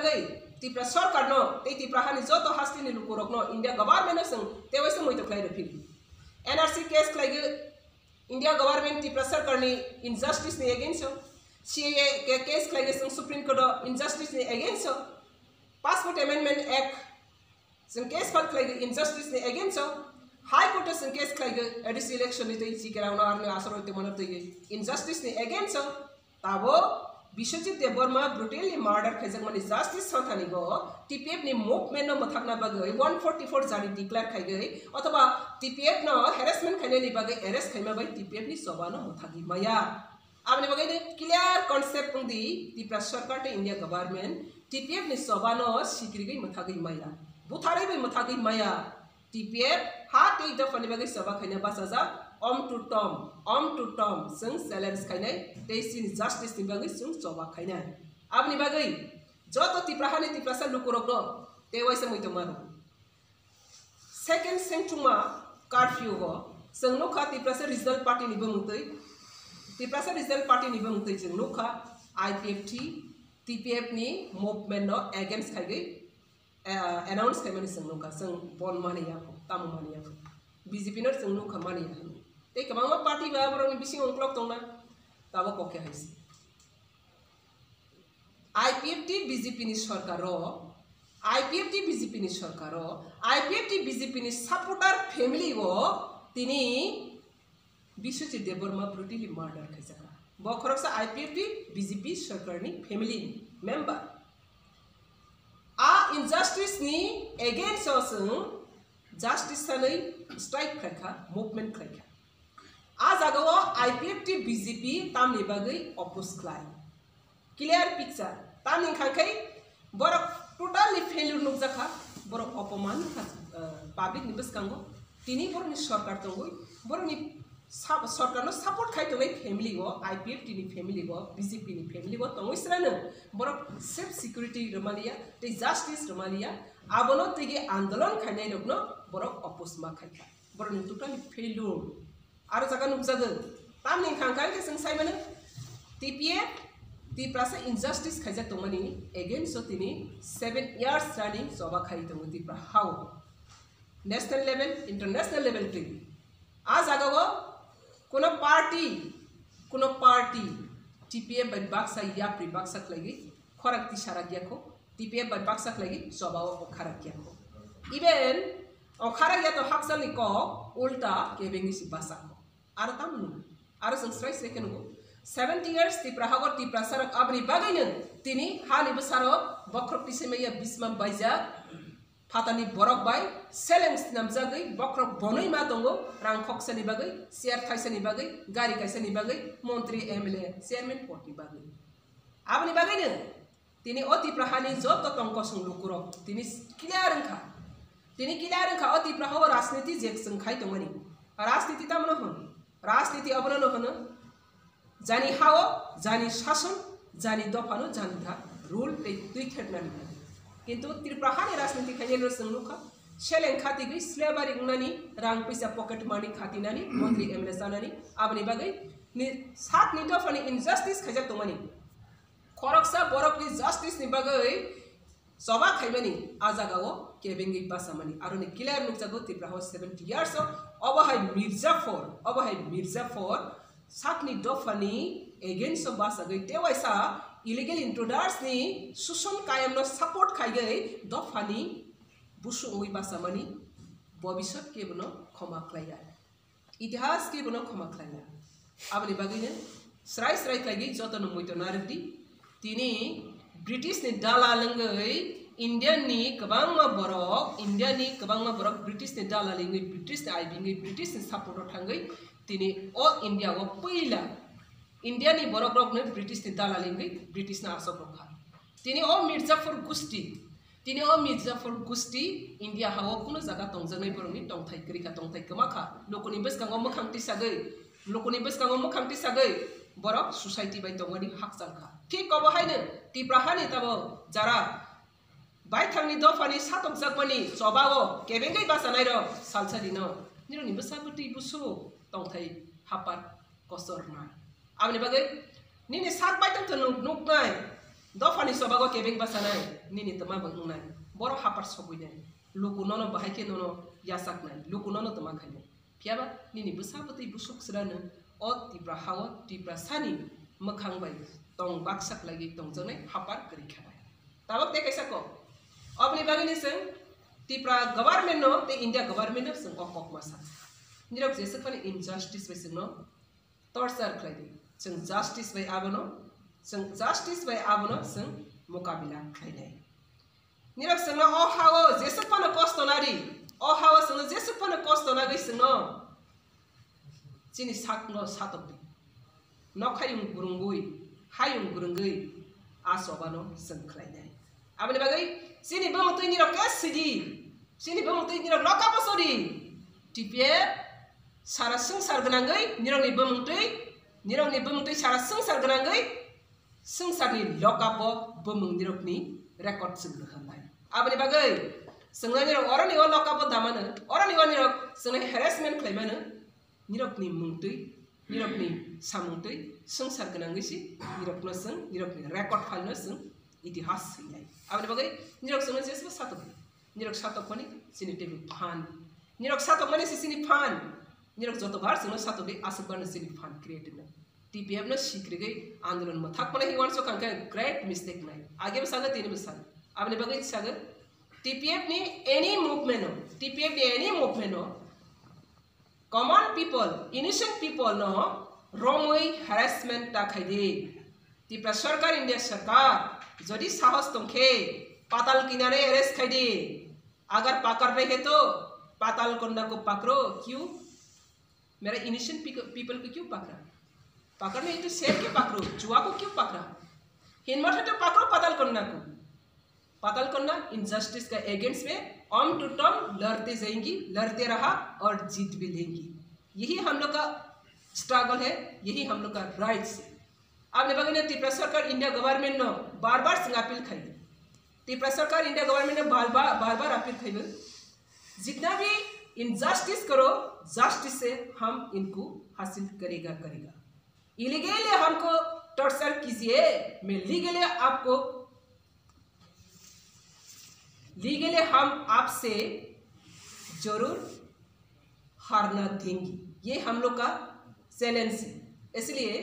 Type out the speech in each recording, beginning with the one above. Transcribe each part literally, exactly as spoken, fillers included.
Tei Tipra sarkar no tei Tipra hani joto hasteni lukurok no India government no chwng tewaisa muitok khlai rw phili. N R C case khlai gwi India government Tipra sarkar ni injustice ni against o, C A A ke case khlai gwi chwng Supreme Court o injustice ni against o, Passport Amendment Act chwng case file khlai gwi injustice ni against o, High Court o chwng case khlai gwi A D C election ni twi chikera no arni asoro twi mano twi injustice ni against o. Tabo Biswajit Debbarma brutally murder khaijakmani justice santhani go T P F ni movement no mwthakna bagwi one forty-four jari declare khaigwi othoba T P F no harassment khainani bagwi arrest khaima bai T P F ni choba no mwthagwi maya. Aboni bagwi no clear concept wngdi Tipra sarkar tei India government T P F ni choba no sikrigwi mwthagwi maya, butharwi bai mwthagwi maya. T P F ha tei dophani bagwi choba khaina bachajak, om to tom, om to tom, chwng challenge khainai tei chini justice ni bagwi chwng choba khainai. Aboni bagwi joto Tipra hani Tiprasa lukurokno tei waisa muitok mano. Second sengchukma curfew o chwng nukha Tiprasa Regional Party ni bumung twi, Tiprasa Regional Party ni bumung twi chwng nukha I P F T, T P F ni movement no against khaigwi eh, announce khaimani chwng nukha, chwng bon mani yakho, tamo mani yakho. B J P no chwng nukha mani yakho. Tei kwbangma party ba borokni bisingo ungklok tongna, tabok kok khe hai se. I P F T B J P ni sarkar o, I P F T B J P ni sarkar o, I P F T B J P ni supporter family o tini Biswajit Debbarma brutally murder khaijak. Bo khoroksa I P F T B J P sarkar ni family ni member. A injustice ni against o chwng justice sanwi strike khlaikha, movement khlaikha. A jaga o I P F T B J P tamni bagwi oppose khlai. Clear picture. Tamni wngkha khe borok totally failure nukjakha, borok opoman wngkha, uh, public ni bwskango. Tini borokni sarkar tongwi, borokni sa-, sarkarno support khai tongnai family o, I P F T ni family o, B J P ni family o tongwi srano borok self security rwmaliya tei justice rwmaliya, abono tigi andolon khainairokno borok oppose ma khaikha. Borokni totally failure. Aro jaga nukjago. Tamni wngkha khe chwng sai mano T P F, Tiprasa injustice khaijak tongmani against o tini seven years running choba khai tongo Tipra hao. National level, international level twi. A jaga o kuno party, kuno party T P F bai baksa yapri baksa khlaigwi khorang tisarak yakho, T P F bai baksa khlaigwi choba o okharak yakho. Even okharak ya to haksalni kok ulta kebengwi si basakho. Aro tamo nugo. Aro chwng srai srai khe nugo. Seventy years Tipra hagor Tiprasa rok aboni bagwino tini hani bwsaro bokhorok tisaimaya bismam baijak. Phatani borok bai seleng snamjagwi bokhorok bonwi ma tongo, rang khoksani bagwi, chair thaisani bagwi, gari kaisani bagwi, montri, M L A, chairman podni bagwi. Aboni bagwino tini o Tipra hani joto tong kosong lukurok tini clear wngkha. Tini clear wngkha o Tipra hao rajniti je chwng khai tongmani. Rajniti tamo no hwn? Rajniti obono no hwno. Jani hao, jani sason, jani dophano janitha rule tei twi thepnani. Kintu Tripura hani rajniti khainai no chwng nukha, seleng khatigwi slavery wngnani, rang pisa pocket money khatinani, montri M L A chanani, aboni bagwi ni sakni dophani injustice khaijak tongmani. Khoroksa borokni justice ni bagwi choba khaimani, a jagao kebengwi basamani. Aroni clear nukjago Tripura hao seventy years o, obo hai Mirzaphor, obo hai Mirzaphor sakni dophani against o basagwi tewaisa illegal intruders ni Susan Kayam no support khaigwi dophani busu wngwi basamani, bobisot kebono khoma khlaiya. Itihas kebono khoma khlaiya. Aboni bagwino srai srai khlaigwi jotono muito narwkdi. Tini British ni dalal wngwi Indian ni kwbangma borok, India ni kwbangma borok British ni dalal wngwi, British ni aibi wngwi, British ni support o thangwi tini o India o puila India ni borok rokno British ni dalal wngwi British no asok rokha. Tini o Mirzaphor gusti, tini o Mirzaphor gusti India hao kuno jaga tongjaknai borokni tongthai kwrwi kha, tongthai kwma kha. Lukuni bwskango mwkhang tisagwi, lukuni bwskango mwkhang tisagwi borok society bai tongmani hakchal kha. Thik obo haino Tipra hani tamo jara baithangni dophani satokjakmani chobao kebengwi bachanairok salsa dino. Nirokni bwsa bwtwi busu tongthai hapar kochorma. Aboni bagwi nini sak baithang to nuk-, nuknai. Dophani chobago kebeng basanai, nini twma bo wngnai. Borok hapar sogwinai. Luku nono bahai khe nono yachaknai. Luku nono twma khainai. Phiyaba nini bwsa bwtwi busuk srano o Tipra hao Tiprasani mwkhang bai tong baksa khlaiwi tongjaknai hapar kwrwi kha bai. Tabuk tei kaisa kok. Oboni bagwino chwng Tipra government no tei India government no chwng o kok ma sakha. Nirok jeswk phano injustice bai chwngno torture khlai di. Chwng justice bai abono, chwng justice bai abono chwng mukabila khlainai. Nirok chwngno o hao jeswk phano kosto nari, o hao chwngno jeswk phano kosto nagwi chwngno chini sakno satok di. Nok hayung gurungwi, hayung gurungwi a chobano chwng khlainai. Aboni bagwi chini bumungtwi nirok khe sidi, chini bumungtwi nirok loka posodi. T P F sara swngchar gwnangwi nirokni bumungtwi, nirokni bumungtwi sara swngchar gwnangwi swngcharni lokapo bumung nirokni record chwng rwkha bai. Aboni bagwi chwngno nirok oroni o lokapo damano, oroni o nirok chwngno harassment khlaimano, nirokni mungtwi, nirokni samungtwi swngchar gwnangwi si nirokno chwng, nirokni record file no chwng itihas swinai. Aboni bagwi nirok chwngno jesbo satok di. Nirok satokmani chini teibo phan. Nirok satokmani se chini phan. Nirok joto bar chwngno satokdi, aswk barno chini phan create wngna. T P F no sikrigwi andolon mwthakmani hi uansuk kha khe great mistake nai. Age bo sago, tini bo sago. Aboni bagwi sago T P F ni any movement no, T P F ni any movement no common people, innocent people no romwi harassment ta khaidi. Tipra sarkar, India sarkar, jodi sahos tongkhe patal kinare arrest khaidi. Agar pakar nahi hai to patal konna ko pakro, kyun? Mera innocent pico-, people ko kyun pakra? Pakar nahi to sher ke pakro, chua ko kyun pakra? Hinmat hai to pakro patal konna ko. पाताल कन्या इनजस्टिस का अगेंस्ट में हम to term लड़ते जाएंगी, लड़ते रहा और जीत भी लेंगी। यही हम लोग का स्ट्रगल है, यही हम लोग का राइट्स है। आपने बगैर त्रिपुरा सरकार, इंडिया गवर्नमेंट नो बार बार संग अपील खाई। त्रिपुरा सरकार, इंडिया गवर्नमेंट ने बार बार, बार बार अपील खाई। जितना भी इनजस्टिस करो, जस्टिस से हम इनको हासिल करेगा, करेगा। इलीगली हमको टॉर्चर कीजिए, मैं लीगली आपको, लीगली हम आपसे जरूर हारना देंगे। ये हम लोग का चैलेंज है। इसलिए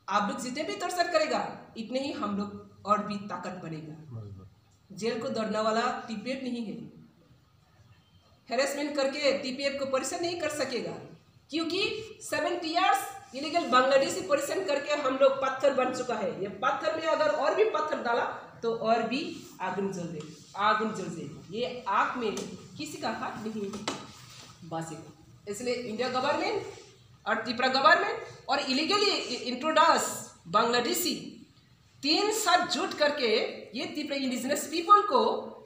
आप लोग जितने भी टॉर्चर करेगा, इतने ही हम लोग और भी ताकत बनेगा। जेल को दौड़ने वाला टीपीएफ नहीं है। हैरेसमेंट करके टीपीएफ को परेशान नहीं कर सकेगा, क्योंकि सेवेंटी इयर्स इलीगल बांग्लादेशी परेशान करके हम लोग पत्थर बन चुका है। ये पत्थर में अगर और भी पत्थर डाला तो और भी आग जल दे, आग जल जाएगी। ये आग में किसी का हाथ नहीं बांचेगा। इसलिए इंडिया गवर्नमेंट और त्रिपुरा गवर्नमेंट और इलीगली इंट्रोडस बांग्लादेशी तीन साथ जुट करके ये त्रिपुरा इंडिजिनस पीपल को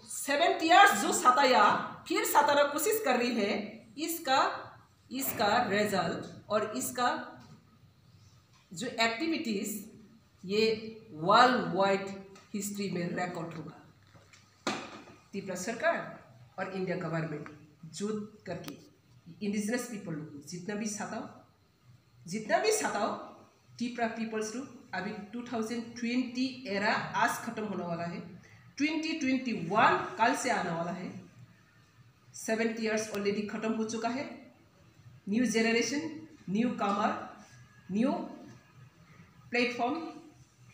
सेवेंटी इयर्स जो सताया, फिर सताना कोशिश कर रही है, इसका, इसका रिजल्ट और इसका जो एक्टिविटीज ये वर्ल्ड वाइड हिस्ट्री में रिकॉर्ड होगा। त्रिपुरा सरकार और इंडिया गवर्नमेंट जुट करके इंडिजिनस पीपल को जितना भी सताओ, जितना भी सताओ, टिपरा पीपल्स ग्रुप अभी टू थाउजेंड ट्वेंटी एरा आज खत्म होने वाला है, ट्वेंटी ट्वेंटी वन कल से आने वाला है। सेवेंटी इयर्स ऑलरेडी खत्म हो चुका है। न्यू जनरेशन, न्यू कमर, न्यू प्लेटफॉर्म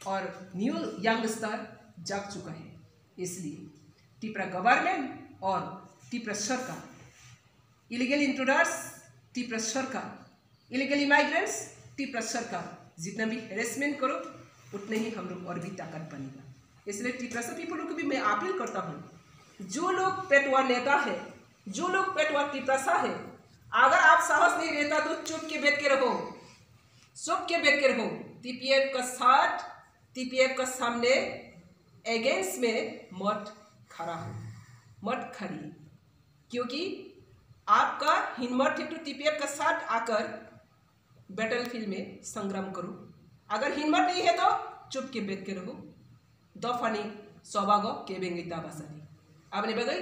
और न्यू यंगस्टर जाग चुका है। इसलिए टिपरा गवर्नमेंट और टिपरा सरकार, इलीगल इंट्रोडर्स, टिपरा सरकार, इलीगल इमाइग्रेंट्स, टिपरा सरकार, जितना भी हैरेसमेंट करो, उतने ही हम लोग और भी ताकत बनेगा। इसलिए टिपरासा पीपल को भी मैं अपील करता हूँ, जो लोग पेटवा नेता है, जो लोग पेटवा टिपरासा है, अगर आप साहस नहीं रहता तो चुप के बैठ के रहो, चुप के बैठ के रहो। टीपीएफ का साथ, टीपीएफ का सामने अगेंस्ट में मत खड़ा हो, मत खड़ी, क्योंकि आपका हिम्मत है तो टीपीएफ का साथ आकर बैटलफील्ड में संग्राम करो। अगर हिम्मत नहीं है तो चुप के बैठ के रहो। दफानी सौबागो केबेंगे ताबासानी। आपने बगै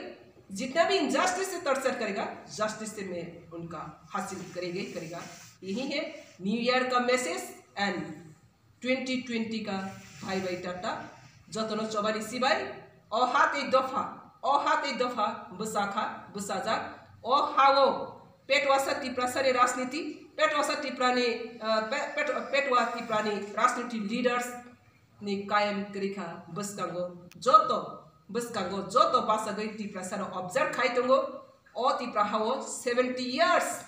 जितना भी इनजस्टिस से टॉर्चर करेगा, जस्टिस से मैं उनका हासिल करेगा ही करेगा। यही है न्यू ईयर का मैसेज एंड ट्वेंटी ट्वेंटी का bye bye tata. Jotono chobani sibai, o ha tei dopha, o ha tei dopha bwsa kha, bwsajak. O ha-o petwasa Tiprasani rajniti, petwasa Tiprani, ah, pe-, pet-, petwa Tiprani rajniti leaders ni kayam kwrwi kha bwskango. Joto bwskango, joto bachagwi Tiprasarok observe khai tongo. O Tipra ha-o seventy years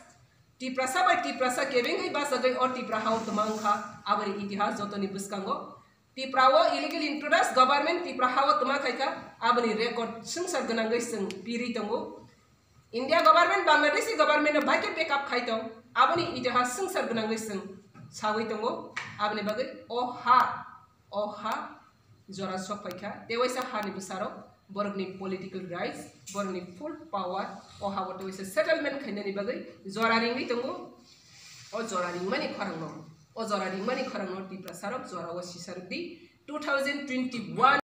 Tiprasa bai Tiprasa kebengwi bachagwi o Tipra ha-o twma wngkha. Aboni itihas jotoni bwskango. Tipra o illegal intruders government Tipra ha-o twma khaikha, aboni record swngchar gwnangwi chwng pirwi tongo. India government, Bangladeshi government no bai khe backup khai tong, aboni itihas swngchar gwnangwi chwng sawi tongo. Aboni bagwi o ha, o ha jora sok phaikha, tewaisa hani bwsarok, borokni political rights, borokni full power, o ha-o tewaisa settlement khainani bagwi jora ringwi tongo. O jora ringmani khorangno, o jora ringmani khorangno Tiprasarok jora o sisarwkdi. Two thousand twenty-one